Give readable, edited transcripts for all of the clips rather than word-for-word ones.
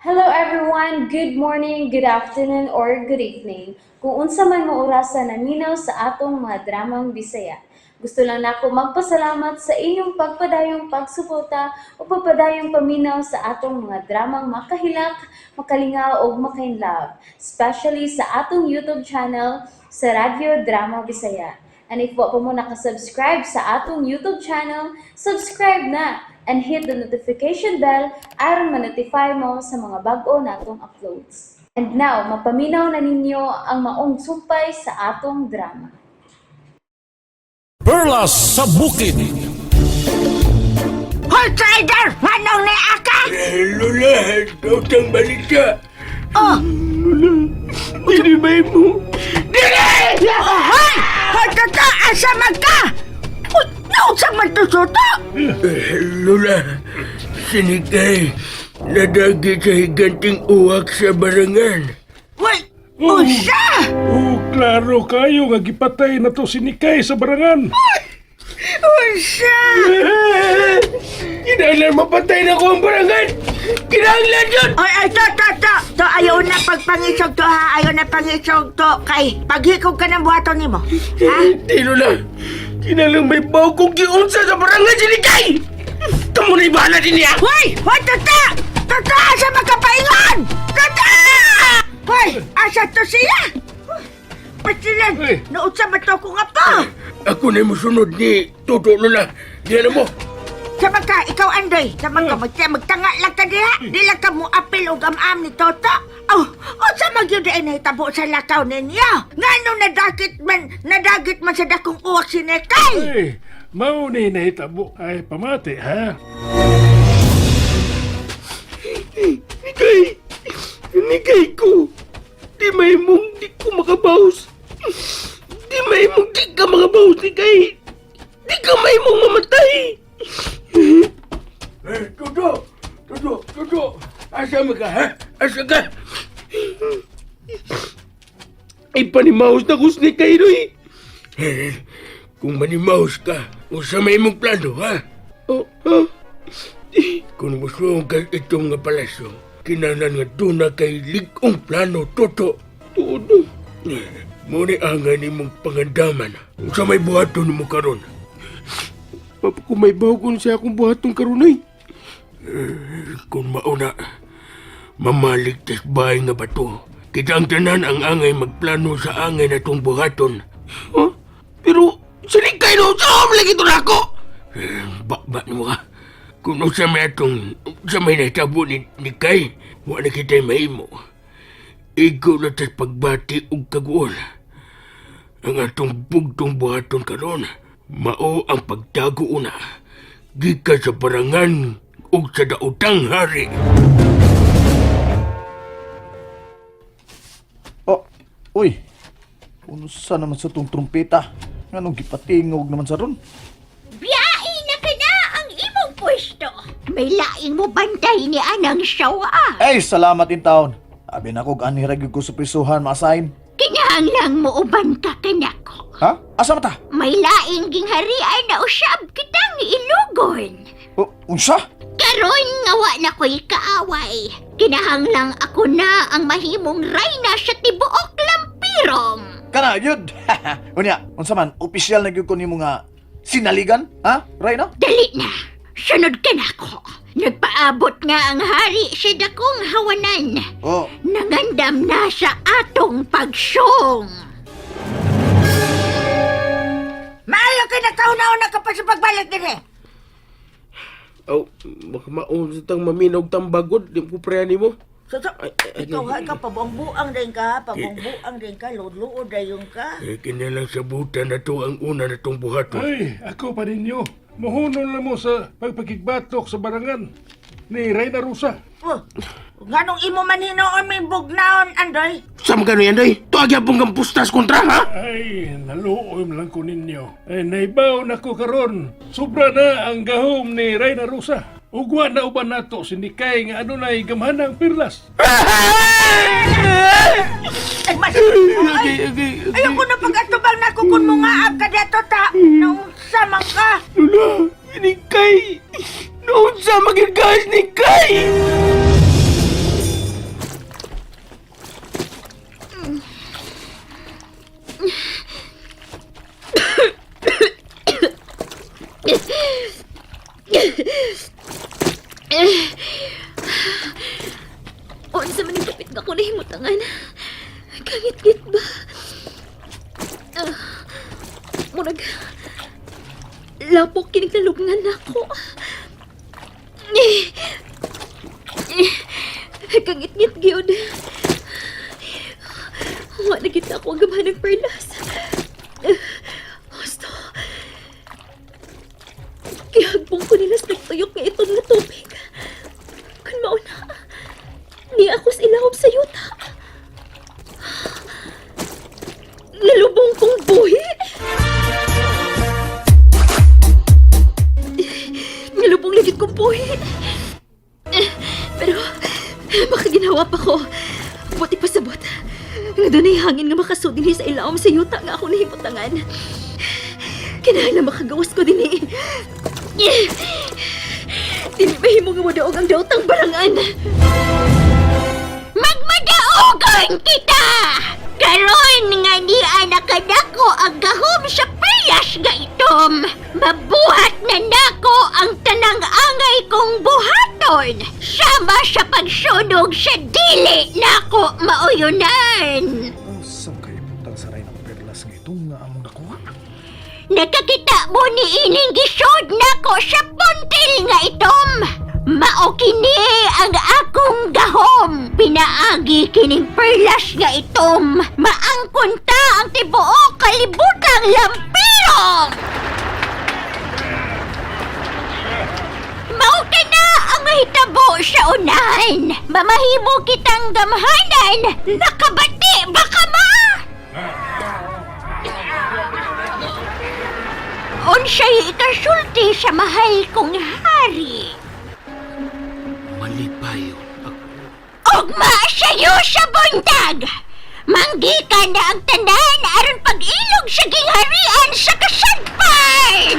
Hello everyone! Good morning, good afternoon, or good evening. Kung unsa man mo orasa naminaw sa atong mga dramang Bisaya. Gusto lang nako magpasalamat sa inyong pagpadayong pagsuporta o pagpadayong paminaw sa atong mga dramang makahilak, makalingaw ug makainlove, especially sa atong YouTube channel sa Radyo Drama Bisaya. And if wa pa mo nakasubscribe sa atong YouTube channel, subscribe na and hit the notification bell aron ma-notify mo sa mga bag-o natong uploads. And now, mapaminaw na ninyo ang maong sumpay sa atong drama. Perlas sa Bukid. Hoy, trader! Nganong ni aka? Lola, utang balita. Oh! Lola, dili may mo. Dili! Oh, hoy! Hoy, tata! Asa man ka? Uy, naunsa man to soto? Lola, sinikay. Nadagi sa higanting uwak sa barangan. Uy, unsa? Oh, klaro kayo nga gipatay na to si Nikay sa barangan. Unsa? Kinahanglan mapatay na ko ang barangan. Kinahanglan yun! Ay, ay, to, to, to! To, ayaw na pagpangisog to, ha? Ayaw na pangisog to. Kay, paghikog ka ng buhaton nimo. Ha? Di, Lola. Kinahanglan may baw kong giunsa sa barangan si Nikay! Kamu na ibahala din niya! Hoy! Hoy, tata! Tata, asa makapaingon? Tata! Hoy, asa to siya? Pasilan, Uy. naunsa man to ko nga pa? Ako na musunod ni Toto, Lola. Di na mo. Sama ka, ikaw Andoy. Sama ka, magtanga lang ka diha. Di lang ka mo apil og am-am ni Toto. Oh, unsa man gyud ay nahitabo sa lakaw ninyo? Ngano nadagit man sa dakong uwak si Nekay? Ay, mao ni nahitabo. Ay, pamati ha. Nikay! Nikay ko! Di may mong di ko makabawas. Di may mong di ka makabawas, Nikay! Di ka may mong mamatay! Eh, Toto! Toto! Toto! Asa mo ka, ha? Asa ka? Ay, panimaus na kus ni Nikay, Roy! Eh, kung manimaus ka, usa may mong plano, ha? Oh, ha? Kung gusto kay itong nga palasyo, kinahanglan nga duna kay lig-ong plano, Toto. Tuod. Mo ni angay nimong pangandaman. Sa may buhaton mo karon. Papa, kung may bagon siya akong buhaton karon ay. Kung mauna, mamaligtas bahay nga bato. Kita ang tanan ang angay magplano sa angay na itong buhaton. Huh? Pero, sinikay no, sa lagi ito na ako! Eh, Bakba ni mo ka. Kung sa may atong, sa may nahitabo ni Kay, wala kita'y mahimo. Ikaw na tas pagbati og kaguol. Ang atong bugtong buhaton karon, mao ang pagtago una. Gikan sa barangan ug sa daotang hari. Oh, uy. Unsa naman sa tong trumpeta? Nganong gipatingog naman sa ron? Biyain na ka na ang imong pwesto. May laing mo bantay ni Anang Sawa. Ay, salamat in taon. Abi na kog anhi ra gyud ko sa prisuhan ma-assign. Kinahanglang mo uban ka kanako. Ha? Asa man ta? May laing gingharian na usab kitang ilugon. Oh, unsa? Karon nga wa na ko'y kaaway. Kinahanglang ako na ang mahimong rayna sa tibuok Lampirong. Kana yun. Unya, unsa man opisyal na gyud ko nimo nga sinaligan, ha? Right na? Dali na. Sunod ka na ako. Nagpaabot nga ang hari sa dakong hawanan. Oh, Nangandam na sa atong pagsong. Maayo kay nakauna-una ka pa sa pagbalik dinhi. Aw, baka maon sa tang maminog tambagod, di ko preya nimo. So, so, Ay, ay, ikaw ha, ay. ikaw pabuang-buang din ka, pabuang-buang din ka, luod-luod dayon ka. Eh, kinalang sabutan na to ang una na tong buhaton. Ay, ako pa ninyo. Muhunon lang mo sa pagpakigbatok sa barangan ni Reyna Rosa. Oh, nganong imo man hinuon may bugnaon, Andoy? Sa magkano yan, doy? Tuwag yan pong pustas kontra, ha? Ay, naluoy lang ko ninyo. Ay, naibaw na ko karon. Sobra na ang gahom ni Reyna Rosa. Ugwa na uban nato si Nikay nga adunay gamhanang perlas. Ay, mas... Ay, ayoko na pag-atubang na ko kung mungaab ka dito, ta. Naunsa man ka. Lula, ni Kay! Noon sa magigkas ni Kay! ako nahimutangan. Kangit-ngit ba? Ah, murag, lapok kinig nalubngan nako. Eh, eh, kangit-ngit gyud. Wa na kita ako ang gamhan ng perlas. Eh, husto. Gihagbong ko nila sa nagtuyok nga iton nga tubig. Kun mauna, ni ako sa ilawom sa yuta. Nalubong kong buhi. Nalubong lagit kong buhi. Pero, makaginawa pa ko. Buti pa sabot. Nga dunay hangin nga makasud dinhi sa ilawom sa yuta nga ako nahibutangan. Kinahanglan makagawas ko dinhi. Dili mahimo nga modaog ang daotang barangan. Magmadaogon kita! Karon nga niya nakadako ang gahom sa perlas nga itom. Mabuhat na nako ang tanang angay kong buhaton. Sama sa pagsunog sa dili nako mauyunan. Unsa kay butang sa Reyna Perlas nga itong nga among nakuha? Nakakita mo ni ining gisod nako sa puntil nga itom. Mao kini ang akong gahom. Pinaagi kining perlas nga itom. Maangkon ta ang tibuok kalibutang lampirong. Mao na ang hitabo sa unahan. Mamahimo kitang gamhanan. Nakabati ba ka ma? Unsay ikasulti sa mahal kong hari. Malipayon ako. Ugma sa'yo sa buntag! Manggikan na ang tanan aron pag-ilog sa gingharian sa kasadpan!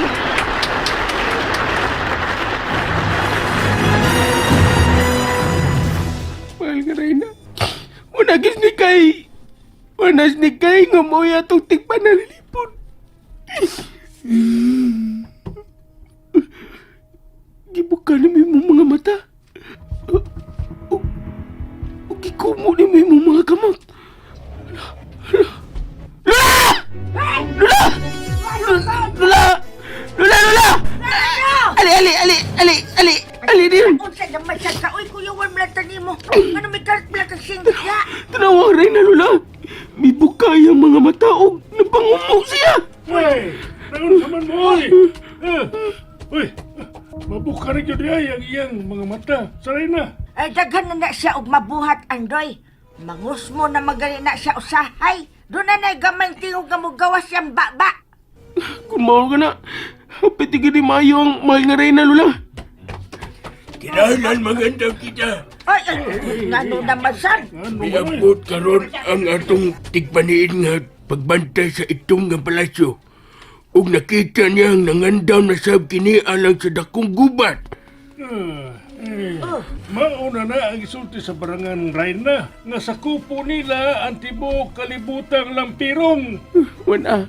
Mahal nga Reyna. Unagis ni Kay. Unas ni Kay nga mo'y atong tigpanalipon. Gibuka ni mo imong mga mata. O gikumo ni mo imong mga kamot. Lula! Lula! Lula! Lula! Lula! Ali, ali, ali, ali, ali, ali din. Unsa naman siya ka? Uy, kuyawan mo lang tani mo. Ano may karat pala kang singgit ya? Tanawa, Reyna Lula. May bukay ang mga mata o napangumo siya. Uy! Naunsa man mo, uy! Eh, uy! Mabuka rin yun ay ang iyang mga mata sa Reyna. Ay, daghan na na siya og mabuhat, Andoy. Mangusmo na magali na siya usahay. Doon na na'y gamay tingog nga mugawas siyang baba. Kung mao ka na, hapit ni Mayo ang mahal nga Reyna Lula. Kinahanglan magandang kita. Ay, ay, ngano naman sad? Ano man, uy? Miabot karon ang atong tigpaniin nga pagbantay sa itong nga palasyo. Ug nakita niya ang nangandam na sab kini alang sa dakong gubat. Ah, eh, mauna na ang isulti sa barangan Reyna nga sa kupo nila ang tibuok kalibutang lampirong. Wana,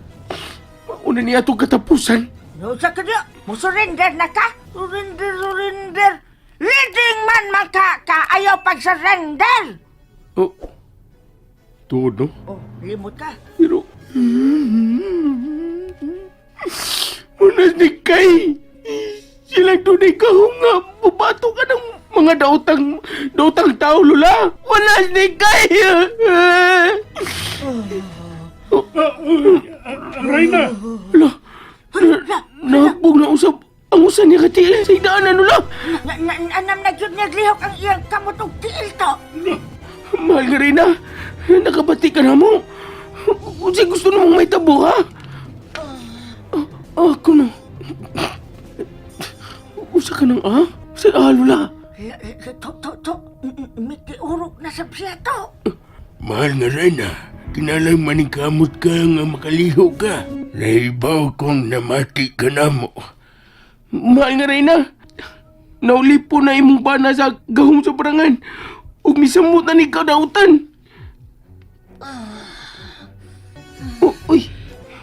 mauna niya atong katapusan. No, sa kanya, mo surrender na ka? Surrender, surrender. Leading man man ka, ka ayaw pag-surrender. Oh, tuod no? Oh, limot ka. Pero... Unas ni Kay! Sila dunay kahunga. Bubato ka ng mga daotang, daotang tao, Lula. Wanas ni Kay! Ah, uy, ang Reyna! Lula, nagbog na usap. Ang usan niya katiil sa idaanan, Lula. Na, na, anam na gyud naglihok ang iyang kamot og tiil to. Mahal ka rin na. Nakabati ka na mo. Kasi gusto namang may tabo, ha? Ah, ako na. Usa ka ng ah? Sa ah, Lula. To, to, to. Mitiurok na sa siya to. Mahal nga rin ah. Kinalang maningkamot ka nga makaliho ka. Naibaw kong namati ka na mo. Mahal nga rin ah. Naulipo na imong bana sa gahom sa parangan. Ug misamot na ni kadautan. Oh, uy,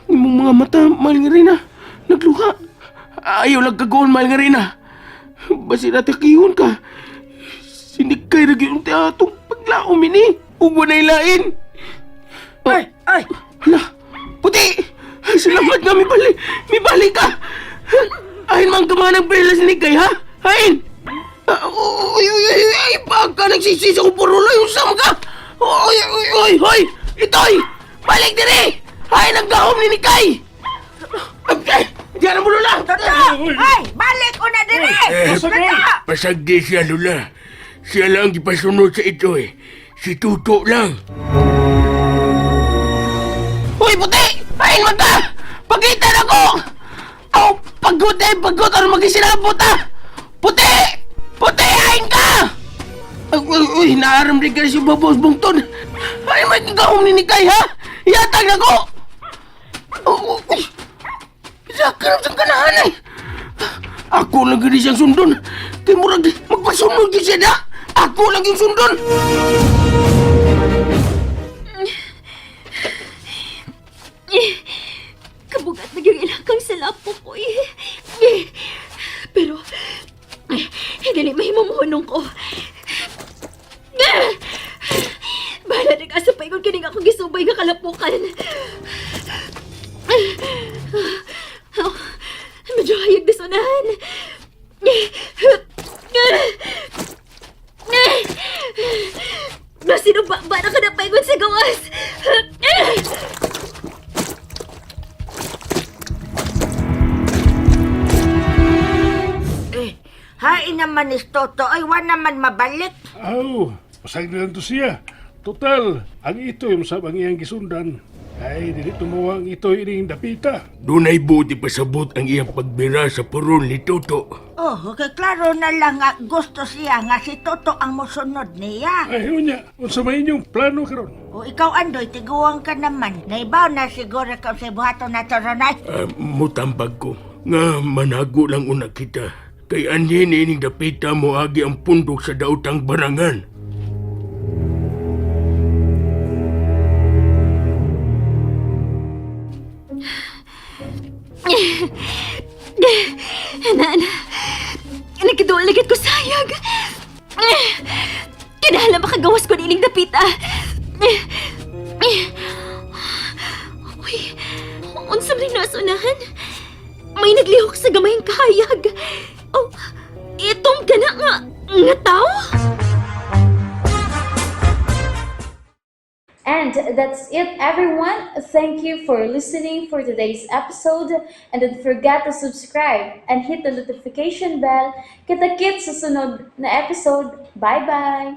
imong mga mata, mahal nga rin ah. Nagluha. Ayaw lang kagoon, mahal nga rin ah. Basi natakihon ka. Sinikay na gyud atong paglaom ini. Ug walay lain. Ay, ay. Hala, puti! Ay, salamat nga, mibalik. Mibalik ka! Ahin man ka mga nagperlas ni Kay, ha? Hain! Ah, uy, uy, uy, ay, baka nagsisisa ko puro yung sam ka! Uy, uy, uy, uy! Itoy! Balik dire! Hain ang gahom ni Nikay! Ay, diyan ang bulula! Toto! Ay, balik ko na dire! Eh, Toto! Pasagdi siya, Lula. Siya lang gipasunod sa ito eh. Si Tuto lang. Uy, puti! Pain man ka! Pagkita na ko! Aw, pagod eh, pagod! Ano magisinabot ah? Puti! Puti, hain ka! Ay, uy, uy, naaram rin ka si Babos Bungton. Ay, may gahom ni Nikay, ha? Yatag na ko! Oh, uy, Sa sa kanahan eh! Ako lang gini siyang sundon. Kay murag magpasunod gyud siya da. Ako lang yung sundon. Kabugat na yung ilakang sa lapo ko eh. Pero, dili mahimumuhunong ko. Bahala na ka sa paingon kining ako gisubay nga kalapukan. Oh, medyo hayag disunahan. Nasino ba ba na ka na paingon sa gawas? Eh, hain naman ni Toto, ay wa naman mabalik. Aw, pasag na lang to siya. Total, ang ito'y masab ang iyang gisundan. Ay, dili tumuwa ang ito'y ining dapita. Dunay buti pasabot ang iyang pagbira sa puron ni Toto. Oh, kay klaro na lang nga gusto siya nga si Toto ang mosunod niya. Ay, unya, unsa may inyong plano karon? O ikaw, Andoy, tiguang ka naman. Naibaw na siguro ka sa buhaton na to, Ronay. Mutambag ko nga manago lang una kita. Kay anhin ining dapita mo agi ang pundok sa daotang barangan. Anan, nagkaduol na ko sayag. Kinahanglan makagawas ko nining dapita. Uy, unsa man nasunahan? May naglihok sa gamayng kahayag. Oh, itong gana nga, nga tao? And that's it, everyone. Thank you for listening for today's episode. And don't forget to subscribe and hit the notification bell. Kita-kits sa sunod na episode. Bye-bye!